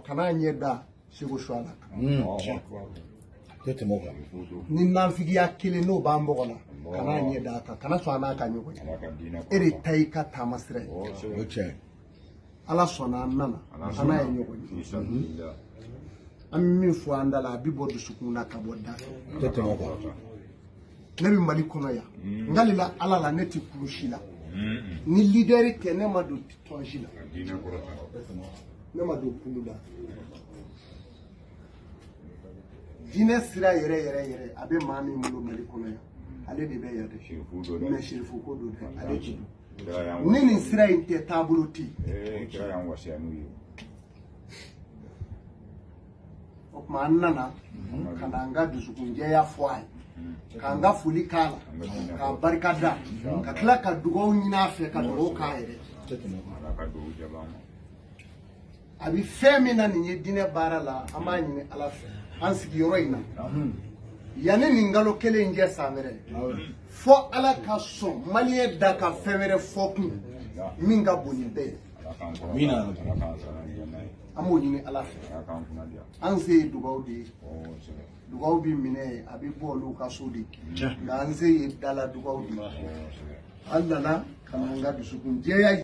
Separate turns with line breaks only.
Kana ɲɛ da Seko Suwala kan.
Tɛ tɛmɛ o kan.
Ni nanfigiya kelen n'o b'an bɔgɔ la, kana ɲɛ da a kan, kana sɔn a n'a ka ɲɔgɔn ye. E de ta y'i ka taama sira ye.
O tiɲɛ.
Ala sɔnna, an nana, an n'a ye ɲɔgɔn ye. An bɛ min fɔ an da la, a bɛ bɔ dusukun na ka bɔ da fɛ.
Tɛ tɛmɛ o kan.
Ne bɛ Mali kɔnɔ yan, n kalila Ala la, ne tɛ kulu si la ni leader tɛ. Ne ma don tɔn si la, ne ma don kulu la. Diinɛ sira yɛrɛ yɛrɛ yɛrɛ, a bɛ maa min bolo Mali kɔnɔ yan, ale de bɛ yan dɛ. Mais sirifu ko don dɛ, ale tɛ don. Ni nin sira in tɛ, taabolo tɛ yen. O tuma an nana ka na an ka dusukunjɛya fɔ a ye, k'an ka foli k'a la, k'a barika da, ka tila ka dugawu ɲini a fɛ, ka dugawu k'a yɛrɛ. A bɛ fɛn min na nin ye diinɛ baara la, an b'a ɲini Ala fɛ, an sigiyɔrɔ in na yanni nin kalo kelen in cɛ, san wɛrɛ, fɔ Ala ka sɔn maliyɛn da ka fɛn wɛrɛ fɔ kun min ka bon ni bɛɛ ye. An b'o ɲini Ala fɛ. An se ye dugawu de ye. Dugawu bi minɛ, a bɛ bɔ olu ka so de, nka an se ye dala dugawu de ye. An nana ka na an ka dusukun jɛya.